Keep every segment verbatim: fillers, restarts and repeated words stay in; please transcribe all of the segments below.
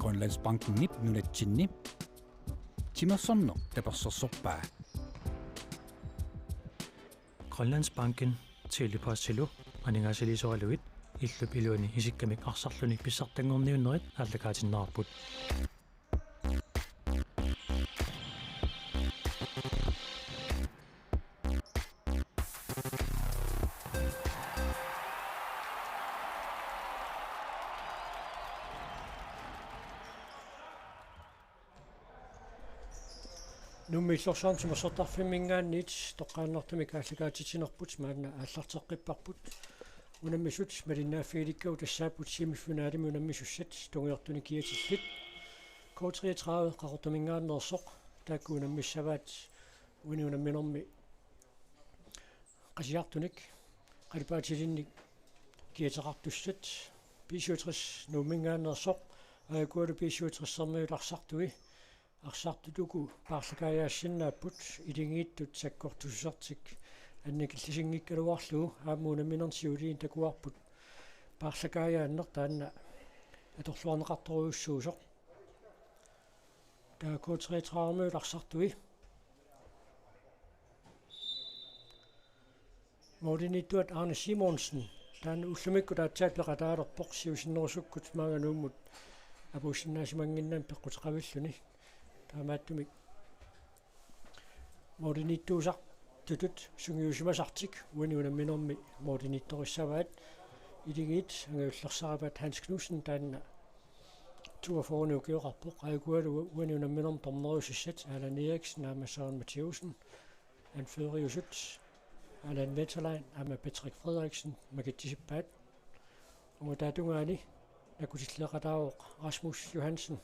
Grønlandsbankenip nunatsinni timersorneq tapersersorpaa. Grønlandsbanken Tele-Postilu aningaasaliisoralugit illup iluani isikkamik arsarluni pissartanngorniunnerit aallakaatinneqarput. Nuummi Illorsuarmi timersortarfimminngaanniit toqqaannartumik aallakaatitsinerput maanna aallarteqqipparput. Unammisut malinnaaffigilikkagut tassaapput semifinalemi unammisussat tungujortunik kiatillit. K treogtredive Qaqortuminngaanneersoq taakku unammissavaat uani unamminermi Qasiartunik qalipaatilinnik kiateqartussat. B syvogtres Nuumminngaanneersoq aajuku B syvogtres-ermiut arsartui arsartut uku paarlakaajaassinnaapput, iligiittut sakkortussartik annikillisinngikkaluarlugu aamma unamminermi siuliini takuarput paarlakaajaanneq taanna atorluarneqartorujussuusoq. Taava K treogtredive-ermiut arsartui målimiittuat Arne Simonsen, taanna ullumikkut aatsaat peqataalerpoq, siusinnerusukkut maanga Nuummut apuussinnaasimanngimmat peqquteqavilluni. Taamaattumik målimiittuusartutut sungiusimasartik uani unamminermi målimiittorissavaat. Iligiit angajullersaraat Hans Knudsen, taanna toogfyrre-nik ukioqarpoq, aajuku uani unamminermi dommeriussat Allan Eriksen aamma Søren Mathiassen. Anføreriusut Allan Vesterland aamma Patrick Frederiksen makitsisippaat. Ungutaatungaani nakkutilliaqataavoq Rasmus Johansen.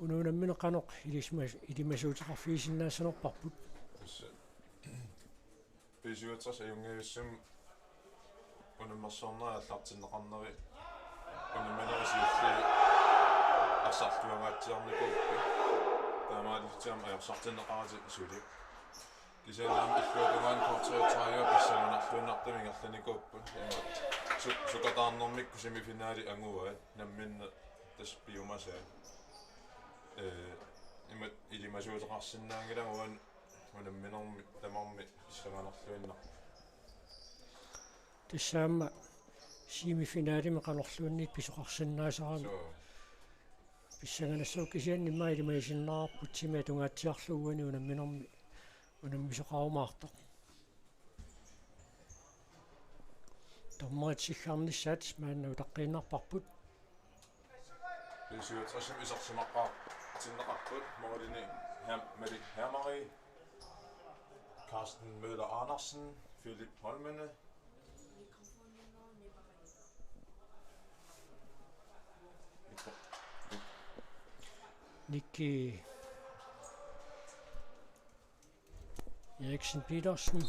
Una unammineq qanoq ilisima-, ilimasuuteqarfigisinnaassanerparput? Tassa B syvogtres ajunngivissumik unammersuarnerit aallartinneqarneri unamminerit siulliit arsarluangaatsiarnikuupput. Taamaalillutik aamma ajorsartinneqaratik suli. Kisianni aamma illuatungaani K treogtredive pissanganarluinnartumik ingerlanikuupput. Imaattoq su-, sukataarnermikkut semifinalit anguaat namminneq tassa piumasaat. Ee, imatut ilimasuuteqarsinnaanngilagut uani unamminermi tamarmi pissanganarluinnartoq. Tassa aamma semifinalimi qanorluunniit pisoqarsinnaasarami. Suu. Pissanganassaaq, kisianni immaqa ilimagisinnaavarput semiatungaatsiarlugu uani unamminermi unammisoqarumaartoq. Dommerit siggarnissaat maanna utaqqiinnarparput. B syvogtres-imi isersimaqqaartinneqarput, målini Her-, Malik Hermari, Carsten Møller Andersen, Philip Holmene. Nicky Eriksen Petersen.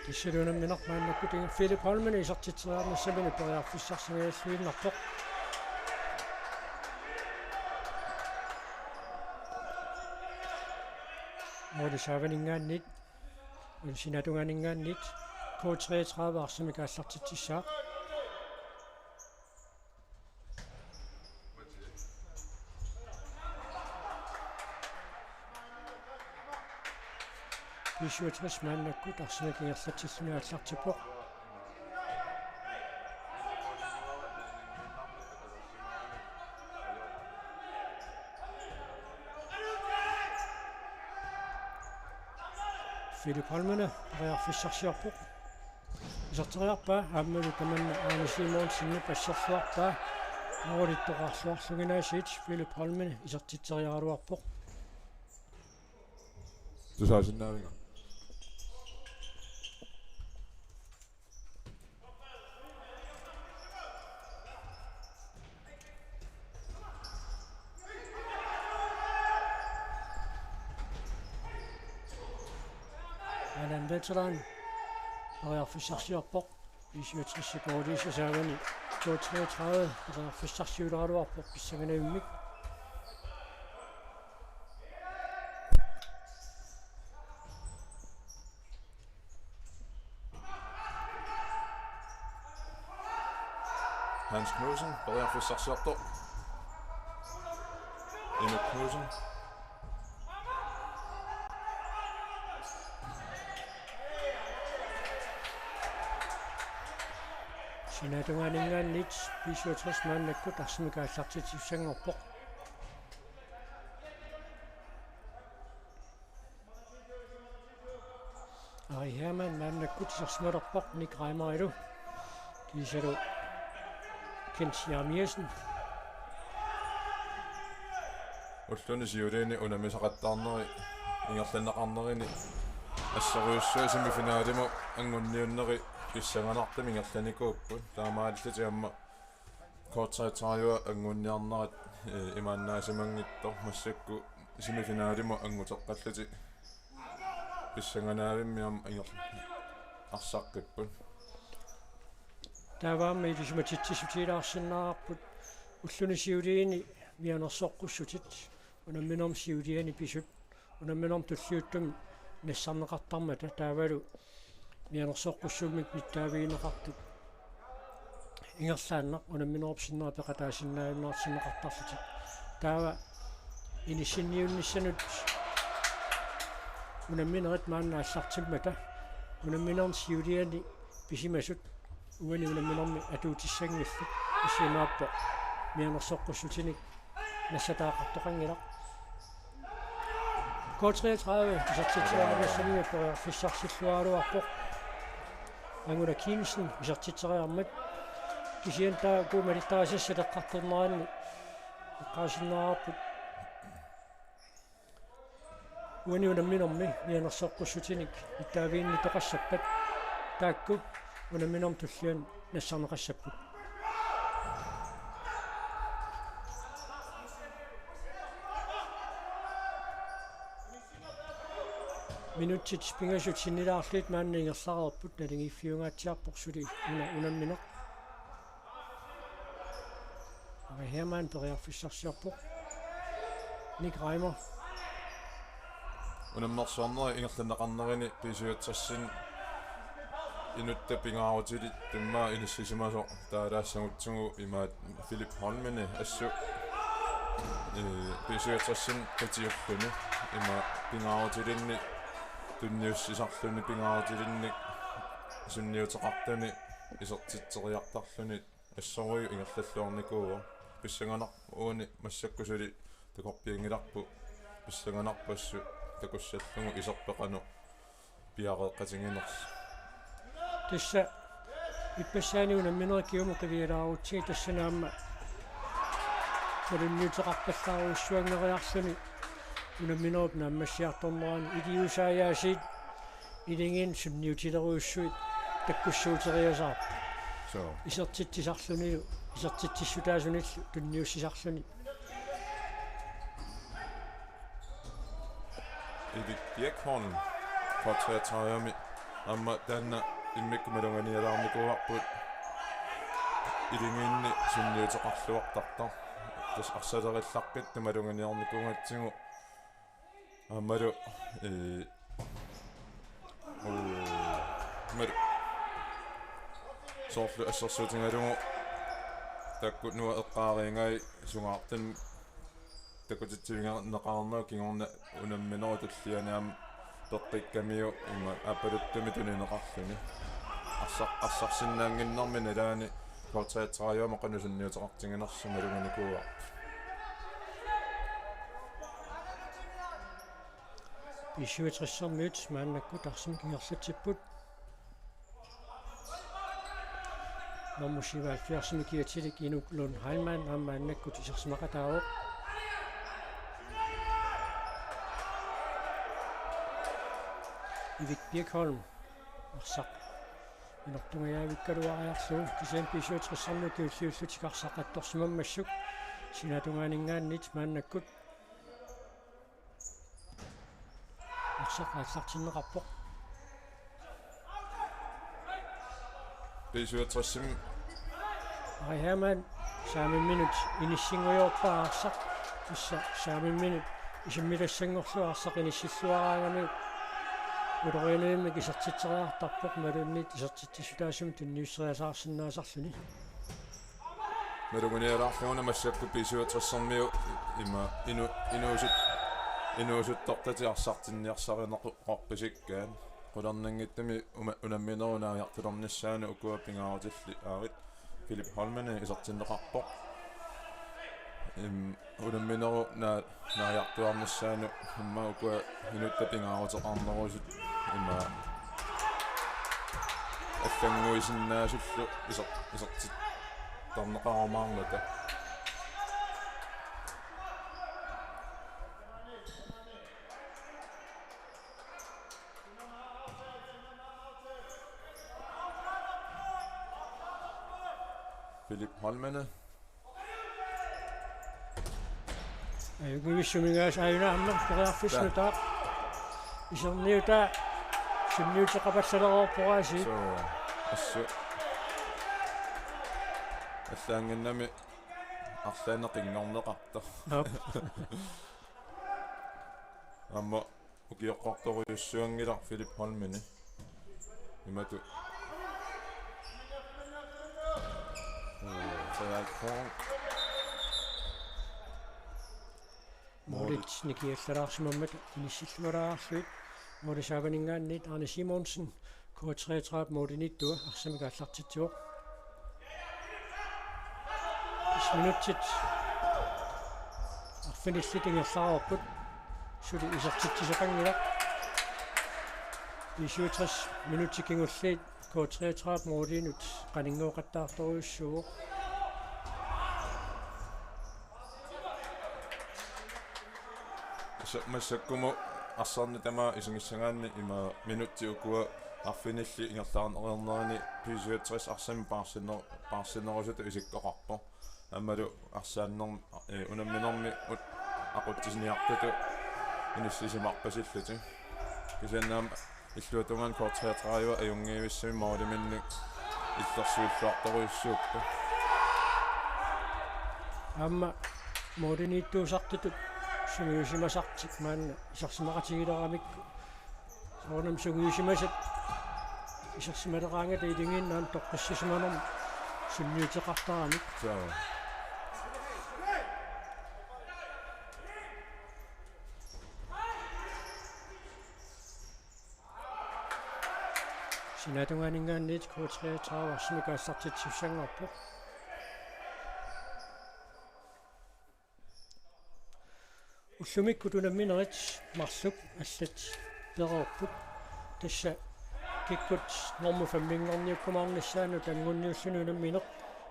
Kisianni unammineq maannakkut Philip Holmene isertitseriarnissaminut periarfissarsingajalluinnarpoq. Måli saavaninngaanniit, sinatungaaninngaanniit, K treogtredive arsamik aallartitsissaaq. B syvogtres maannakkut arsamik ingerlatsilluni aallartippoq. Philip Holmene periarfissarsiorpoq. Iserteriarpaa aammalu tamanna Arne Simonsenip asserluarpaa. Målittoqarluarluginaasiit Philip Holmene isertitseriaraluarpoq. Tusaasinnaaviga. Allan Veteran. Periarfissarsiorpoq B syvogtres-ip målimi saavani K treogtredive periarfissarsiulaaraluarpoq pissanganavimmik. Hans Knudsen, periarfissarsiortoq. Inuk Knudsen. Sinaatungaaninngaanniit B syvogtres maannakkut arsamik aallartitsissanngorpoq. Ari Hermann maannakkut isersimalerpoq Nick Reimerilu. Kiisalu Kent Jeremiassen. Ulluni siuliini unammisaqattaarneri ingerlanneqarnerini assorujussuaq semifinalimut anguniarneri pissanganartumik ingerlanikuupput. Taamaalillutik aamma K treogtredive anguniarnerat, eh, imaannaasimanngitsoq massakkut semifinalimut anguteqqallutik pissanganavimmi aamma inger-, arsaqqipput. Taava aamma ilisimatitsissutigilaarsinnaavarput ulluni siuliini mianersoqqussutit unamminermi siuliani pisut unamminermi tulliuttumi nassarneqartarmata taavalu mianersoqqussummik nittaavigineqartut ingerlaannaq unamminerup sinnera peqataasinnaajunnaartinneqartarlutik. Taava inissinniunnissanut unamminerit maanna aallartimmata unamminermi siuliani pisimasut uani unamminermi atuutissanngillat, issimaappoq mianersoqqussutinik nassataaqartoqanngilaq. K treogtredive isertitsigaluarnissamut periarfissarsilluaraluarpoq. Anguna Kielsen isertitseriarmat. Kisianni taakku malittarisassat eqqartorneranni eqqaasinnaavarput uani unamminermi mianersoqqussutinik nittaaviginnittoqassappat taakku unamminermi tulliani nassarneqassapput. Minutsit pingasut sinnilaarlutik maanna ingerlareerput, naligiiffiungaatsiarpoq suli una unammineq. Ari Hermann periarfissarsiorpoq. Nick Reimer. Unammersuarneri ingerlanneqarnerini B syvogtres-imi inutta pingaarutilik immaqa inissisimasoq taalaassagutsigu imaat Philip Holmeni assut, eh, B syvogtres-imi qitiulluni imaat pingaarutilinnik tunniussisarluni pingaarutilinnik sunniuteqartuni isertitseriartarluni assorujuk ingerlalluarnikuuvoq. Pissanganarpoq uani massakkut suli takorpianngilarput pissanganarpoq assut takussallugu iserpit qanoq piareeqqatiginersoq. Tassa ippassaani unamminerit kingumut qivialaarutsigit tassani aamma malunniuteqarpallaarujussuanngeriarluni unamminerup naammassiartornerani iliuusaajaasiit iligiinnut sunniutilerujussuit takkussuuteriasaarput. Suu. Isertitsisarlunilu, isertitsissutaasunillu tunniussisarluni. Erik Birkholm, K treogtredive-mi, aamma taanna immikkut maluganialaarnikuuarput iligiinni sunniuteqarluartartoq. Tassa arsalerillaqqittoq maluganiarnikuugatsigu. Aammalu, eh, uu, aammalu. Soorlu assersuutigalugu taakku nuanneqqaarigai sungaartumik takutitsivigineqarneq kingorna unamminerup tulliani aamma peqqikkamiuk ima aappaluttumik tunineqarluni. Arsaq-, arsarsinnaannginnermi nalaani K treogtredive-mi qanoq sunniuteqartiginersoq maluginikuuarput. B syvogtres-ermiut maannakkut arsamik ingerlatsipput. Nummer syvoghalvfjerds-imi kiatilik Inuk Lund Heilmann aamma maannakkut isersimaqataavoq. Erik Birkholm arsaq inortungajaavikkaluariarlugu kisianni B syvogtres-ermiut tulliullutik arsaq attorsimammassuk sinaatungaaninngaanniit maannakkut arsaq aallartinneqarpoq. B syvogtres-imi. Ai, Hermann, saamimminut inissinngujorpaa arsaq. Tassa saamimminut isimmilassanngorlugu arsaq inissilluaraangami ulorianavimmi isertitseriartarpoq, imaluunniit isertitsissutaasumik tunniusseriasaarsinnaasarluni. Maluginialaarluguna massakkut B syvogtres-ermiut ima inu-, inuusut-, inuusuttortatik arsartinniarsarineqarpisikkaat. Qularnanngitsumik uma-, unamminerup naajartulernissaanut ukua pingaarutillit aarit Philip Holmene isertinneqarpoq. Im-, unamminerup naa-, naajartuarnissaanut aamma ukua inuttat pingaaruteqarnerusut ima allannguisinnaasullu iser-, isertittarneqarumaarnata. Philip Holmene. Ajunngivissumik aamma periarfissaq nutaaq. Iserniutaa sunniuteqapallaleroorpoq aasiit. Suu, assut. Allaanngimmat arlaannik qinngorneqartoq. Aap. Aamma ukioqqortorujussuanngilaq Philip Holmene. Imatut. Uu, Frederik Horn. Målit nikiallalaarsimammata inissillualaarlugit. Målit saavaninngaanniit Arne Simonsen, K treogtredive-p målimiittoq, arsamik aallartitsivoq. Minutsit arfinillit ingerlareerput. Suli isertitsisoqanngilaq. B syvogtres minutsit kingulliit K treogtredive-p måliinut qaninngooqattaartorujussuuvoq. Sa-, massakkumut arsarneq tamaat isigissagaanni ima minutsit ukua arfinillit ingerlareernerini B syvogtres arsamik paarsinner-, paarsinnerusutut isikkoqarpoq. Aammalu arsaannerm-, eh, unamminermi ut-, aqutsisiniartutut inissisimarpasillutik. Kisianni aamma illuatungaani K treogtredive ajunngivissumik måliminnik illersuilluartorujussuupput. Aamma målimiittuusartutut sungiusimasartik maanna isersimaqatigileramikku. Soorunami sungiusimasat isersimaleraangata iligiinnarlugu toqqissisimanermut sunniuteqartaramik. Suu. Sinaatungaaninngaanniit K treogtredive arsamik aallartitsissanngorpoq. Ullumikkut unamminerit marluk allat pereerput. Tassa kikkut normu femminngorniukkumaarnissaanut angunniulluni unammineq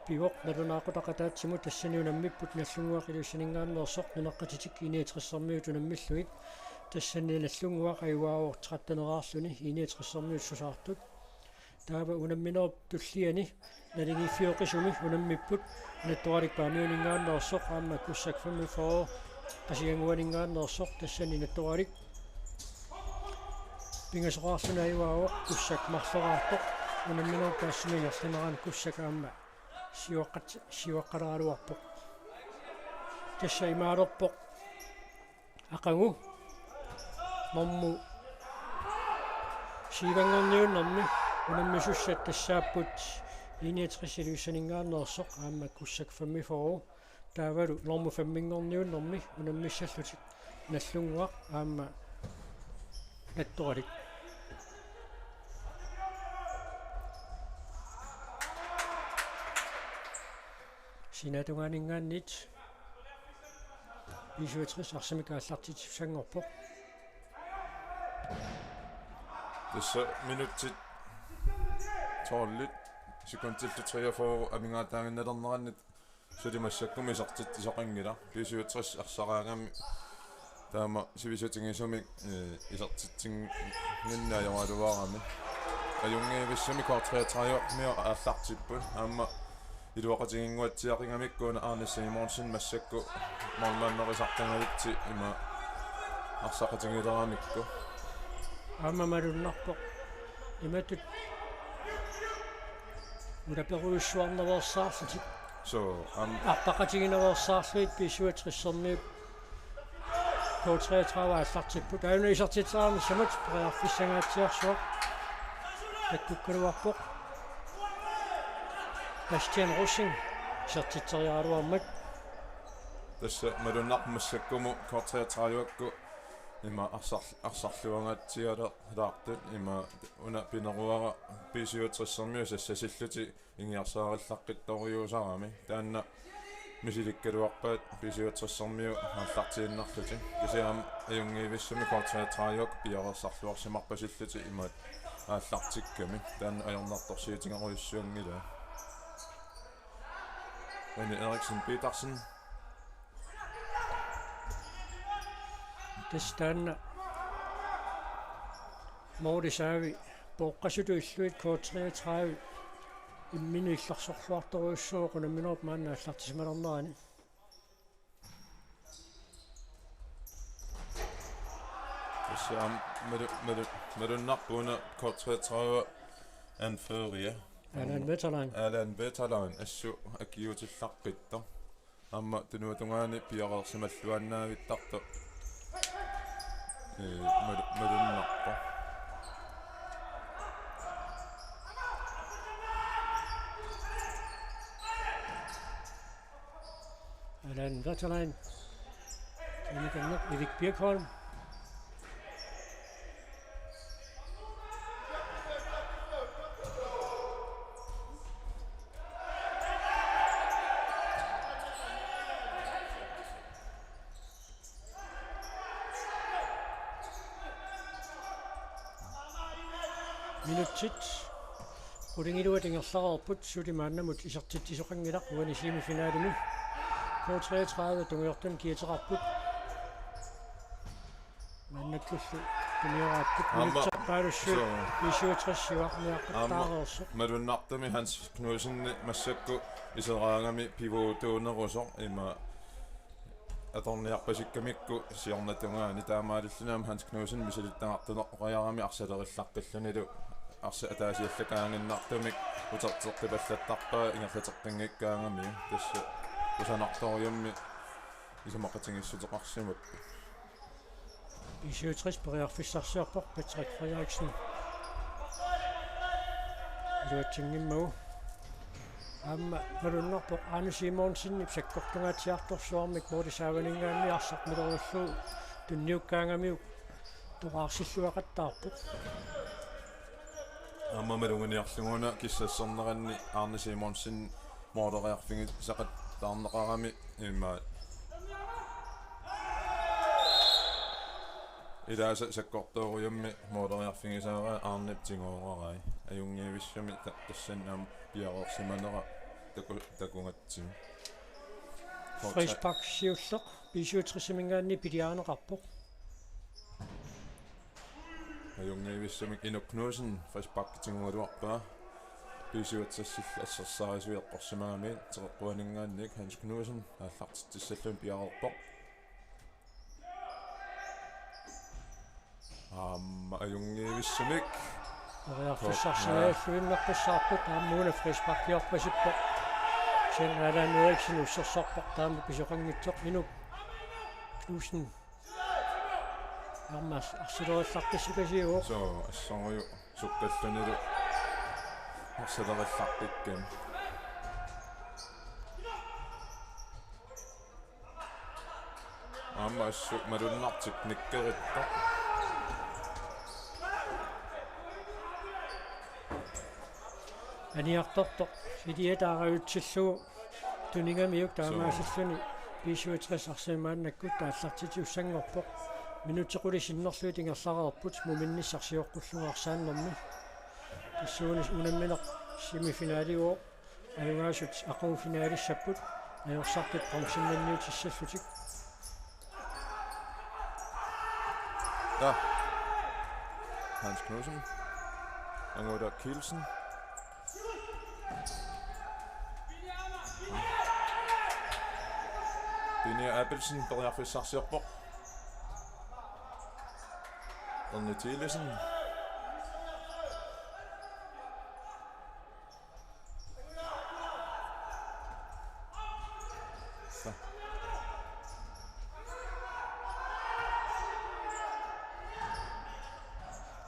pivoq nalunaaqutaq ataatsimut, tassani unammipput Nagdlunguaq Ilulissaninngaanneersoq, nunaqqatitik I niogtres-ermiut unammillugit. Tassani Nagdlunguaq ajugaavoq tretten-eraarluni I niogtres-ermiut susaartut. Taava unamminerup tulliani naligiiffioqisumi unammipput Nattoralik Paamiuninngaanneersoq aamma Kussak femogfyrre Qasigiannguaninngaanneersoq, tassani Nattoralik pingasoqarluni ajugaavoq, Kussak marloraartoq. Unamminerup taassuma ingerlanerani Kussak aamma siuaqqat-, siuaqqalaaraluarpoq. Tassa imaalerpoq aqagu normu syv-anngorniunnermi unammisussat tassaapput I niogtres Ilulissaninngaanneersoq aamma Kussak femogfyrre. Taavalu normu femminngorniunnermi unammissallutik Nagdlunguaq aamma Nattoralik. Sinaatungaaninngaanniit B syvogtres arsamik aallartitsissanngorpoq. Tassa minutsit tolv sekundillu treogfyrre amigaataaginnalernerannit suli massakkumut isertitsisoqanngilaq. B syvogtres arsaraangami taama sivisutigisumik, eh, isertitsinnginneq ajoraluarami. Ajunngivissumik K treogtredive-miut aallartipput. Aamma iluaqutiginnguatsiaqigamikku una Arne Simonsen massakkut målmanderisartagalitsi ima arsaqatigileramikku. Aamma malunnarpoq. Imatut Ulaperujussuarnaveersaarlutik. So, am- Arpaqatiginaveersaarlugit B syvogtressermiut K treogtredive aallartipput. Aajuna isertitseqarnissamut periarfissangaatsiarsuaq takkukkaluarpoq. Bastian Rosing isertitseriaraluarmat. Tassa malunnarpoq massakkumut K treogtredive-kkut ima arsar-, arsarluangaatsialaartut ima una pineruara B syvogtressermiut sassasillutik ingiarsaarillaqqittorujussuusarami. Taanna misilikkaluarpaat B syvogtressermiut aallartiinnarlutik. Kisianni aamma ajunngivissumik K treogtredive-kkut piareersarluarsimarpasillutik imaat aallartikkami. Taanna ajornartorsiutigerujussuanngilaa. René Eriksen Petersen. Tassa taanna Morten Saavi pooqqasutut illugit K treogtredive imminut illersorluartorujussuuvoq unamminerup maanna aallartisimalernerani. Tassa aamma malu-, malu-, malunnarpoq una K treogtredive anføreria. Allan Wetterlein. Allan Wetterlein assut akiuutillaqqittoq. Aamma tunuatungaani piareersimalluinnavittartoq. Ee, malu-, malunnarpoq. Allan Wetterlein. Kinikannak Erik Birkholm. Minutsit qulingiluat ingerlareerput, suli maannamut isertitsisoqanngilaq uani semifinalimi. K treogtredive tungujortumik kiateqarput. Maannakkullu tunioraarput. Aamma minutserpaalussuit suu. B syvogtres siuarniaqqattaareersoq. Aamma malunnartumik Hans Knudsen massakkut iseraangami pivotuunerusoq ima atorniarpasikkamikku siornatungaani taamaalilluni aamma Hans Knudsen misilittagaqartuneqajarami arsalerillaqqillunilu arsa ataasiallakaaginnartumik uterteqqipallattarpaa ingerlateqqinngikkaangami tassa kusanartorujussuarmik isumaqatigiissuteqarsimapput. B syvogtres periarfissarsiorpoq Patrick Frederiksen. Iluatsinngimmagu. Aamma malunnarpoq Arne Simonsenip sakkortungaatsiartorsuarmik Morten Saavaninngaanniit arsaq milerullugu tunniukkaangamiuk toqaarsilluaqattaarpoq. Aamma maluginiarlugu una kissassarneranni Arne Simonsen mooleriarfigisaqattaarneqarami imaat. Ilaasa sakkortoorujussuarmik mooleriarfigisaaraa Arnep tigoorarai. Ajunngivissumik ta-, tassani aamma piareersimanera taku-, takugatsigu. Frispark siulleq B syvogtres-iminngaanniit piliarineqarpoq. Ajunngivissumik Inuk Knudsen frisparkitigigaluarpaa. B syvogtres-illu assersuutigaluarsimagami teqeqquaninngaanniit Hans Knudsen aallartitsissalluni piareerpoq. Aamma ajunngivissumik. Periarfissarsiajalluinnartussaavoq aamma una frisparkiorpasippoq. Sen Allan Eriksen ussersorpoq taama pisoqanngitsoq Inuk Knudsen. Aamma arsalerillaqqissukasiuvoq. Suu, assorujuk sukkallunilu arsalerillaqqikkamik. Aamma assut malunnartoq nikkerittoq. Aniartortoq. Sidiataarajutsillugu tunigamiuk taamaasilluni B syvogtres arsaq maannakkut aallartitsisussanngorpoq. Minutsit qulit sinnerlugit ingerlareerput muminnissaq sioqqullugu arsaannermi. Tassuuna unammineq semifinaliuvoq. Ajugaasut aqagu finalissapput. Ajorsartut bronzemedaljiutissallutik. Ja. Hans Knudsen. Angola Kielsen. Pini Abelsen periarfissarsiorpoq. Erni Thielesen.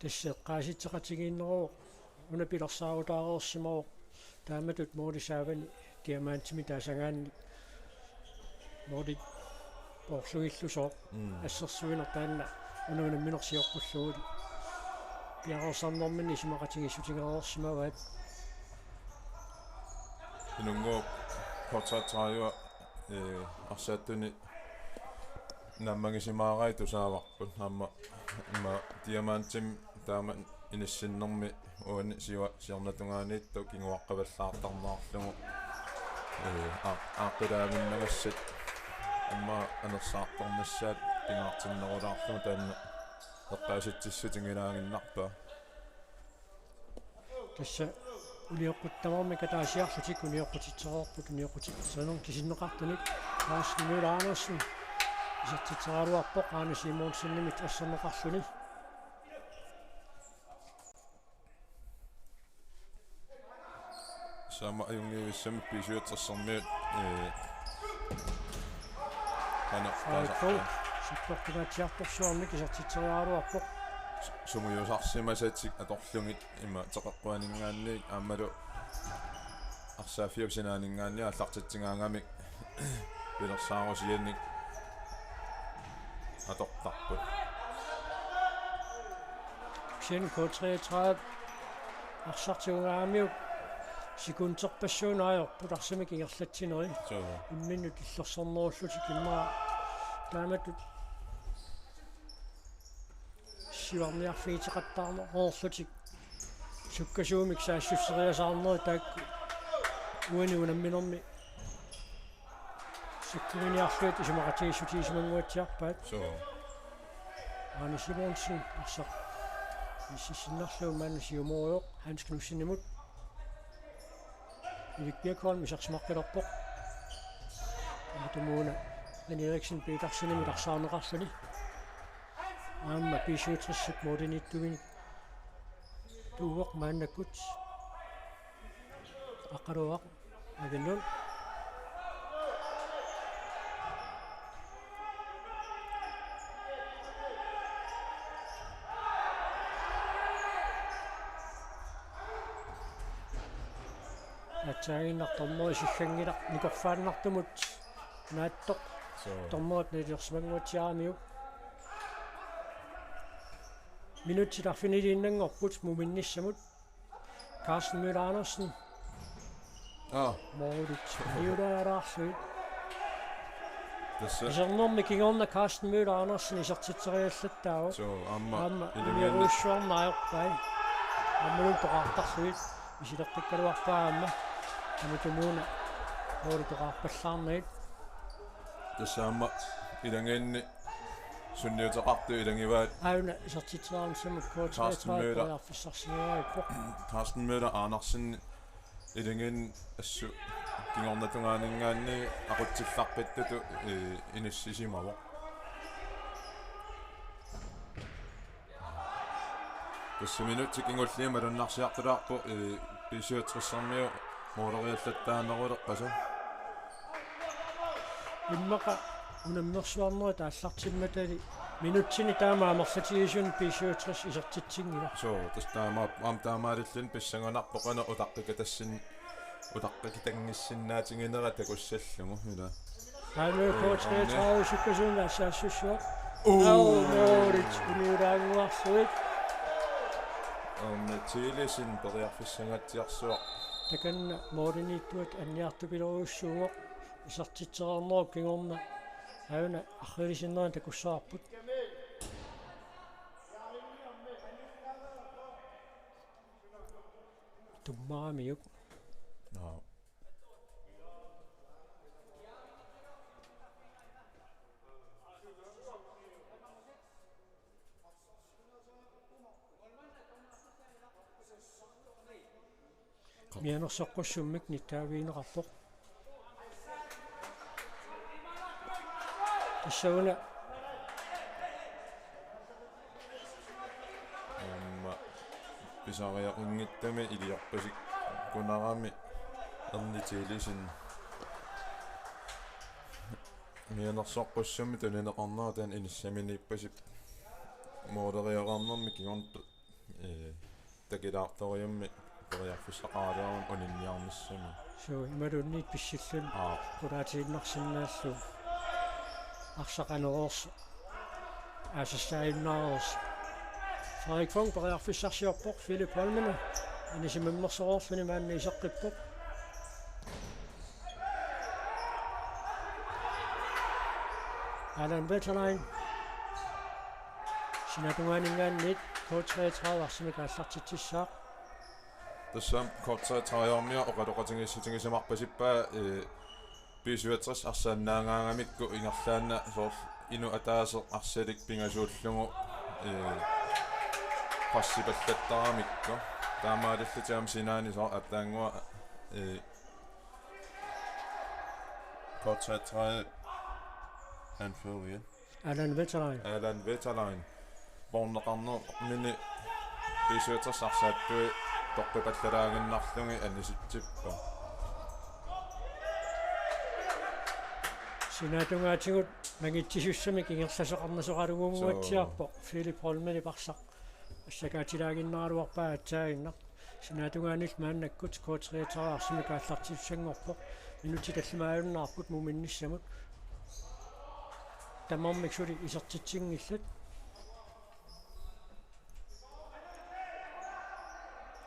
Tassa eqqaasitseqatigiinneruvoq, una pilersaarutaareersimavoq taamatut måli saavani diamantimi taasagaanni måli poorlugillusooq. Mm. Assersuineq taanna una unammineq sioqqullugulu. Piareersarnerminni isumaqatigiissutigereersimavaat. Inunnguup K treogtredive, øh, arsaattunik naammagisimaarai tusaavarput. Aamma ima diamantim taama inissinnermi uani siua siornatungaaniittoq kinguaqqavallaartarnerarlugu, øh, aa-, aaqqilaavinnagassat aamma anersaartornissaat pingaartinnerulaarlugu taanna eqqaasitsissutigilaaginnarpaa. Tassa unioqqut tamarmik ataasiarlutik unioqqutitsereerput, unioqqutitsereernermik kisinneqartunik Carsten Møller Andersen isertitseriaraluarpoq Arne Simonsenimit asserneqarluni. Saama ajunngivissami B syvogtres-ermiut, øh, Aappoq, anertaasartaa. Sipportugatsiartorsuarmik isertitseriaraluarpoq. Su-, sumujusarsimasatik atorlugit ima teqeqquaninngaanniit aammalu arsaaffiup sinaaninngaanniit aallartitsigaangamik pilersaarusianik atortarput. Kisianni K treogtredive arsartigungaaramiuk sekunderpassuunngorput arsamik ingerlatsinerit. Suu. Imminnut illersornerullutik immaqa taamatut siuarniarfigiteqattaarneq oorlutik. Sukkasuumik saassusseriasaarnerit taakku uani unamminermi sakkuginiarlugit isumaqatigiissutigisimanguatsiarpaat. Suu. Arne Simonsen arsaq inississinnarlugu maanna siumooq Hans Knudsenimut. Erik Birkholm isersimaqqilerpoq. Aamma tumuuna Jan Eriksen Petersenimit arsaarneqarluni. Aamma B syvogtres-ip målimiittuminik tuuvoq maannakkut. Aqqaluaq Avinnut. Atsaaginnaq dommeri sikkanngilaq nikorfaannartumut naattoq. Suu. Dommerit nalilersimanguatsiaramiuk. Minutsit arfiniliinnanngorput muminnissamut. Carsten Møller Andersen. Aa. Målit. Niulaaraarlugit. Tassa. Isernermi kingorna Carsten Møller Andersen isertitseriallattaavoq. Suu, aamma. Aamma ilimianni. Imeruussuarnaajorpai. Aammalu toqartarlugit. Misileqqikkaluarpaa aamma. Aamma tumuuna. Målip toqarpallaarnagit. Tassa aamma ilagiinni sunniuteqartut ilagivaat. Aana isertitseriarnissamut K treogtredive Carsten Møller. Periarfissarsiorippoq. Carsten Møller Andersen ilagiinni assut kingorna tungaaninngaanniit aqutsiffittutut, eh, inissisimavoq. Tassa minutsit kingulliit malunnarsiartulaarput, eh, B syvogtresimiut måleriallattaaneruleqqasoq. Immaqa unammersuarnerit aallartimmatali minutsini taama amerlatigisuni B syvogtres isertitsinngilaq. Suu, tassa taama, aamma taamaalilluni pissanganarpoq qanoq utaqqikatassin-, utaqqikatanngissinnaatiginera takussallugu, ila. Aamma K treogtredive sukkasuumik assaassussivoq. Uu. Au, målit uniulaannguarsuit. Aamma Thielesen periarfissangaatsiarsuaq. Takanna målimiittuat anniartupiloorujussuuvoq. Isertitsereernerup kingorna aana arriilisinnera takussavarput. Tummaramiuk. Aa. Mianersoqqussummik nittaavigineqarpoq. Tassuuna. Aamma pisariaqanngitsumik iliorpasikkunarami Erni Thielesen. Mianersoqqussummik tunineqarnera taanna inissaminiippasippoq. Måleriarnermi kingorna, eh, takilaartoriummi periarfissaqaraluarluni uninniarnissamut. Suu, imaluunniit pissilluni. Aa. Qulaatiinnarsinnaallugu. Arsaq anereersoq. Aasassaajunnaareersoq. Frederik Funk periarfissarsiorpoq Philip Holmene. Anisimammersoreerluni maanna iseqqippoq. Allan Wetterlein. Sinaatungaaninngaanniit K treogtredive arsamik aallartitsissaaq. Tassa K treogtredive-miut oqaloqatigiissutigisimarpasippaa, eh, B syvogtres arsaannaagaangamikku ingerlaannaq soorlu inuk ataaseq arsalik pingasuullugu, eh, pressipallattaramikku. Taamaalillutik aamma sinaani soorlu aatsaannguaq, eh, K treogtredive anfører igen. Allan Wetterlein. Allan Wetterlein. Målneqarnermini B syvogtres arsaattui toqqipallalaaginnarlugit anisitsippoq. Sinaatungaatigut mangitsisussami ingerlasoqarnasoqalugunnguatsiarpoq. Suu. Philip Holmenip arsaq assakaatilaaginnaraluarpaa aatsaaginnaq. Sinaatungaanillu maannakkut K treogtredive arsamik aallartitussanngorpoq. Minutsit tallimaajunnaarput muminnissamut. Tamarmik suli isertitsinngillat.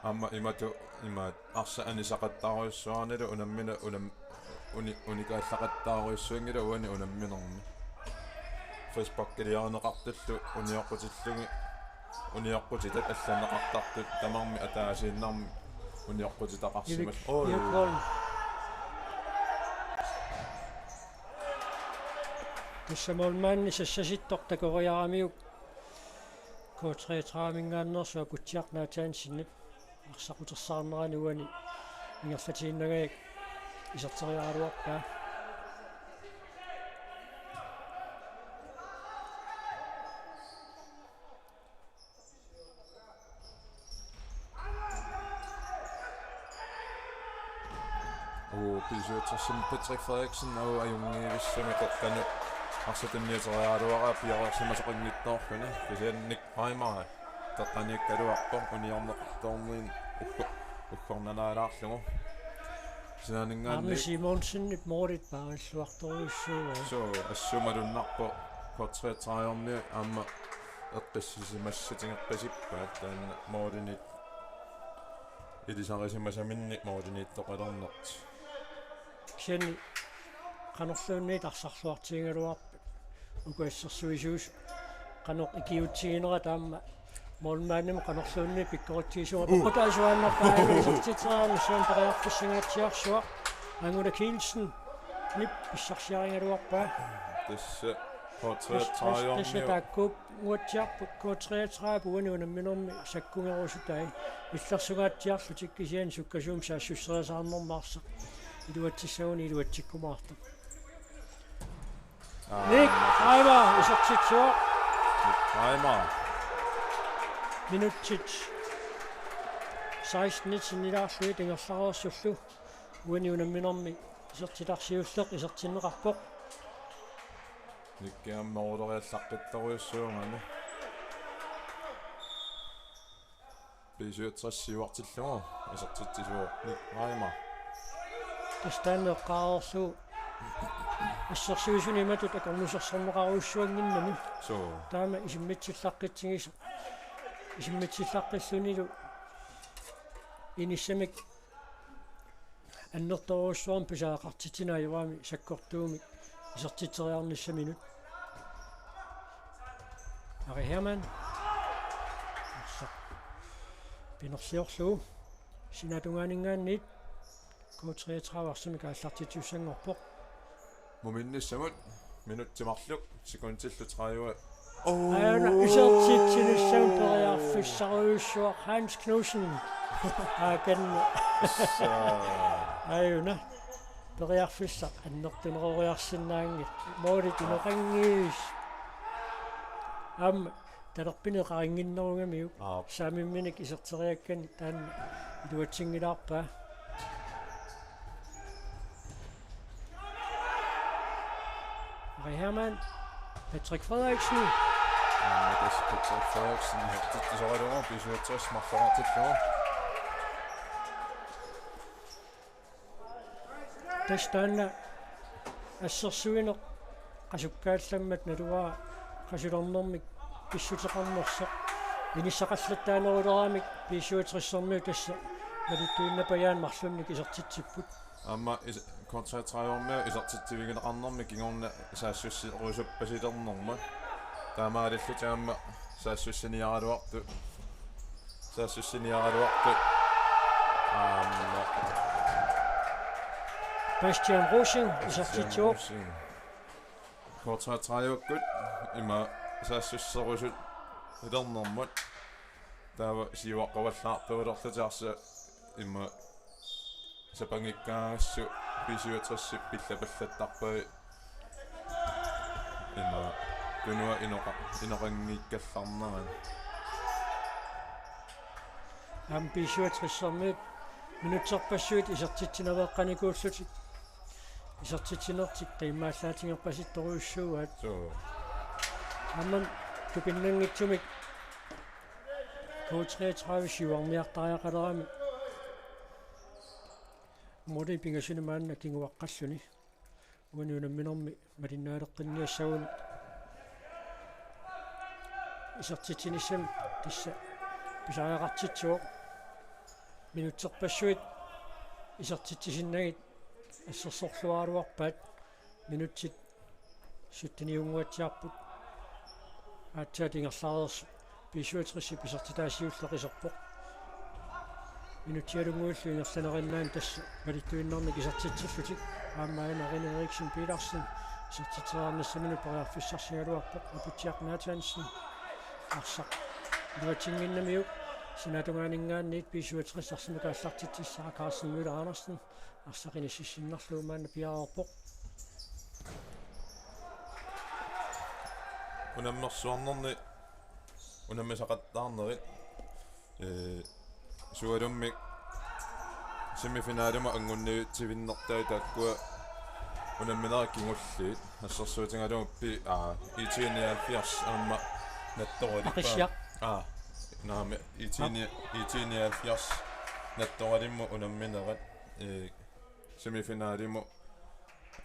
Aamma imatut imaat arsaq anisaqattaarujussuarnilu unammineq unam-, uni-, unikaallaqattaarujussuanngilaq uani unamminermi. Frisparkiliarineqartullu unioqqutillugit, unioqqutitat allanneqartartut tamarmik ataasiinnarmik unioqqutitaqarsimallutik. Ivik. Oj. Ivik Holm. Tassa målmandip sassasittoq takoriaramiuk K treogtredive-minngaanneersoq Kutsiaq Nathansenip arsaq utersaarnerani uani ingerlatiinnagajak iserteriaraluarpaa. Uu, B syvogtres-imi Patrick Frederiksen, uu, ajunngivissumik qeqqanut arsaq tunniuteriaraluaraa piareersimasoqanngitsoorluni, kisianni Nick Reimer qeqqaniikkaluarpoq uniorneqartoormiit uggo-, uggornalaalaarlugu. Sinaaninngaanniit Arne Simonsenip målit paarilluartorujussuuvoq. Suu, assut malunnarpoq K treogtredive-miut aamma eqqissisimassutigeqqisippaat taanna målinit ilisarisimasaminnik måliniittoqalernertik. Kisianni qanorluunniit arsarluartigigaluarpat uku assersuisuusut qanoq ikiuutsiginera taama målmandimut qanorluunniit pikkoritsigisuugut. Uu. Peqqutaasuaannarpaa isertitseriarnissamut periarfissangaatsiarsuaq. Anguna Kielsen, nip pissarsiarigaluarpaa. Tassa K treogtredive. Tassa taakkuup nguatsiarput, K treogtredive uani unamminermi sakkugerusutai. Illersugaatsiarlutik kisianni sukkasuumik saassusseriasaarnermi arsaq iluatsissaguni iluatsikkumaartoq. Aa, Nick Reimer isertitsivoq. Nick Reimer. Minutsit seksten sinnilaarlugit ingerlareersullu uani unamminermi isertitarsiulleq isertinneqarpoq. Nikki aamma mooruleriallaqqittorujussuugami. B syvogtres siuartillugu isertitsisuuvoq Nick Reimer. Tassa taanna eqqaareerlugu assersuisuni imatut akornusersorneqarujussuannginnami. Suu. Taama isimmitsillaqqitsigis-, isimmitsillaqqillunilu inissamik annertoorujussuarmik pisariaqartitsineq ajoraami sakkortuumik isertitseriarnissaminut. Ari Hermann. Arsaq pinerliorlugu. Sinaatungaaninngaanniit K treogtredive arsamik aallartitsisussanngorpoq. Muminnissamut minutsit marluk sekundillu tredive. Aajuna isertitsinissamut periarfissarujussuaq Hans Knudsen. Aakanna. Tassa. Aajuna. Periarfissaq annertuneroriarsinnaanngilaq. Moolit inoqanngillat. Aamma talerpineqarinnginnerugamiuk. Aap. Saamimminik iserteriakkani taanna iluatsinngilaarpaa. Ari Hermann, Patrick Frederiksen. Aamma tassa Patrick Frederiksen isertitsisoralugu B syvogtres marloqartillugu. Tassa taanna assersuineq qasukkaallammat naluara qasulernermik pissuteqarnersoq inissaqarluttaaneruleraamik B syvogtressermiut tassa malittuinnappajaat marlunnik isertitsipput. Aamma is-, K treogtredive-rmiut isertitsivigineqarnermi kingorna saassussiusilernermut. Taamaalillutik aamma saassussiniaraluartut. Saassussiniaraluartut. Aamma. Bastian Rosing, Bastian isertitsivoq. Rosing. K treogtredive-kkut ima saassusserusulilernermut. Taava siuaqqavallaartuulerlutik arsaq ima sapangikkaagassu B syvogtres pillapallattarpai. Ima tunua inoqa-, inoqanngikkallarnerani. Aamma B syvogtressermiut minutserpassuit isertitsineqareerlutik. Isertitsinertik qiimmaallaatigerpasittorujussuugaat. Suu. Aamma tupinnanngitsumik K treogtredive siuarniartariaqalerami. Moorip pingasuni maanna kinguaqqalluni. Uani unamminermi malinnaaleqqinniassaguni. Isertitsinissami tassa pisariaqartitsivoq. Minutserpassuit isertitsisinnagit assersorluaraluarpaat. Minutsit sytteniunnguatsiarput. Aatsaat ingerlareersut B syvogtres isertitaasiulleq iserpoq. Minutsialunnguillu ingerlaneriinnaani tassa malittuinnarnik isertitsillutik. Aamma aana René Eriksen Petersen isertitseriarnissaminut periarfissarsigaluarpoq. Aputsiaq Nathansen arsaq iluatsinnginnamiuk. Sinaatungaaninngaanniit B syvogtres arsamik aallartitsissara Carsten Møller Andersen arsaq inississinnarlugu maanna piareerpoq. Unammersuarnerni unammisaqattaarnerit, ee, sualummik semifinalimut angunniutivinnertai taakkua unamminerit kingulliit assersuutigalugu pi-, aa, I T nioghalvfjerds aamma Nattoralippaa. Aqissiaq. Aa, naamik, I T ni-, I T nioghalvfjerds Nattoralimmut unamminerat, ee, semifinalimut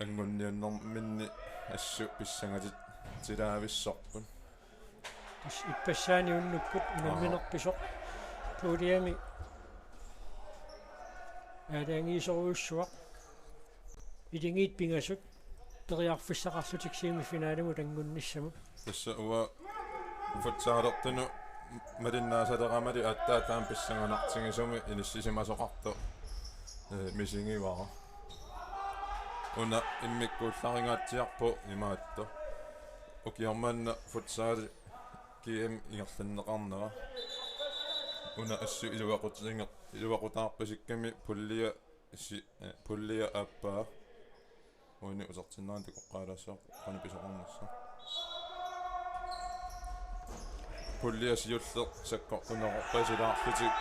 angunniunnerminni assut pissangatit-, tilaavissorput. Tassa ippassaani unnukkut unamminerpisoq. Puuliami aalajangiisorujussuaq. Ilingiit pingasut periarfissaqarlutik semifinalimut angunnissamut. Tassa uanga futsalertunut malinnaasalerama aatsaat taama pissanganartigisumik inissisimasoqartoq, ee, misigivara. Una immikkuullaringaatsiarpoq imaattoq. Ukioq manna futsal G M ingerlanneqarnera. Una assut iluaqutiginnge-, iluaqutaarpasikkami pullia si-, eh, pullia aappaa. Uani utertinnerani takoqqaalaassaaq qanoq pisoqarnersoq. Pullia siulleq sakkortunerorpasilaarlutik.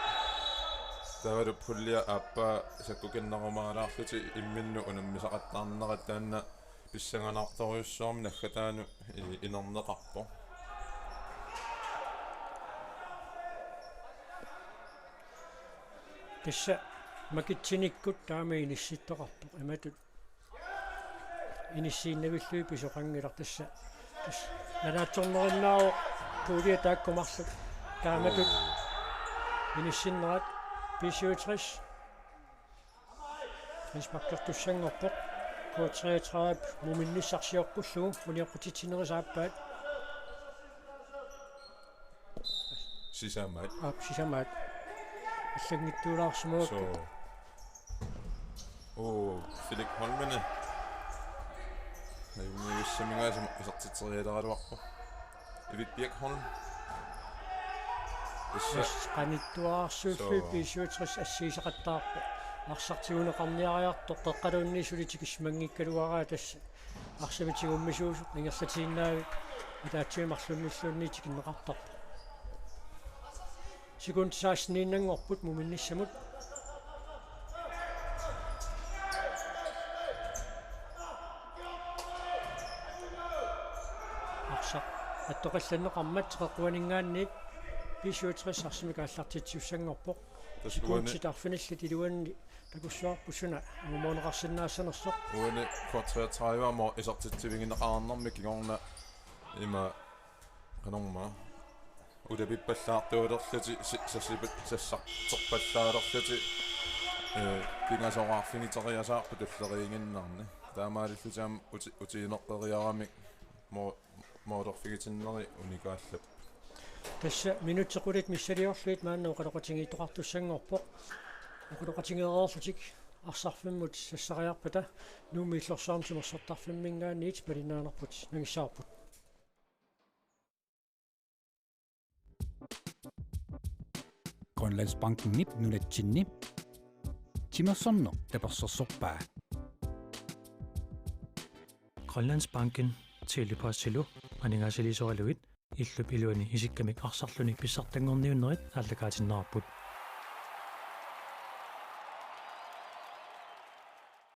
Taavalu pullia aappaa sakkukinnerumaalaarlutik imminnut unammisaqattaarnerat taanna pissanganartorujussuarmik naggataanut i-, inerneqarpoq. Tassa makitsinikkut taama inissittoqarpoq. Imatut inissiinnavillugit pisoqanngilaq tassa. Tassa nalaatsornerinnaavoq puulia taakku marluk. Taamatut inissinnerat B syvogtres. Frisparkertussanngorpoq. K treogtredive muminnissaq sioqqullugu unioqqutitsinerisa aappaat. Sisamaat. Aap, sisamaat. Allanngittuulaarsimavoq. So. Oo, Felix Holmene. Ajunngivissaminngaanniit isertitserialeraluarpoq. Ivik Birkholm. Issa. Yes, qanittuararsuullugit So. B syvogtres assigisaqattaarpoq. Arsaq tiguneqarniariartoq qeqqaluunniit suli tikissimanngiikkaluaraa tassa. Arsamik tigummisuusoq ingerlatiinnaavik ataatsimik marlunnilluunniit tikinneqartarpoq. Sekundit seksteniinnanngorput muminnissamut. Arsaq attoqqallanneqarmat qeqquaninngaanniit B syvogtres arsamik aallartitsissanngorpoq. Tassa uani. Sekundit arfinillit iluanni takussavarput suna angumooneqarsinnaassanersoq. Uani K treogtredive aamma isertitsivigineqarnermi kingorna ima qanormaa. Ulapippallaartuulerlutik si-, sassipit-, sassarterpallaalerlutik, eh, pingasoraarfigiteriasaarput tulleriiginnarni. Taamaalillutik aamma uti-, utiineqqeriaramik mo-, moorfigitinnerit unikaallapput. Tassa minutsit qulit missiliorlugit maanna oqaloqatigiittoqartussanngorpoq. Oqaloqatigeereerlutik arsarfimmut sassariarpata Nuummi Illorsuarmi timersortarfimminngaanniit malinnaanerput nangissavarput. Grønlandsbankenip nunatsinni timersorneq tapersersorpaa. Grønlandsbanken Tele-Postilu aningaasaliisoralugit illup iluani isikkamik arsarluni pissartanngorniunnerit aallakaatinneqarput.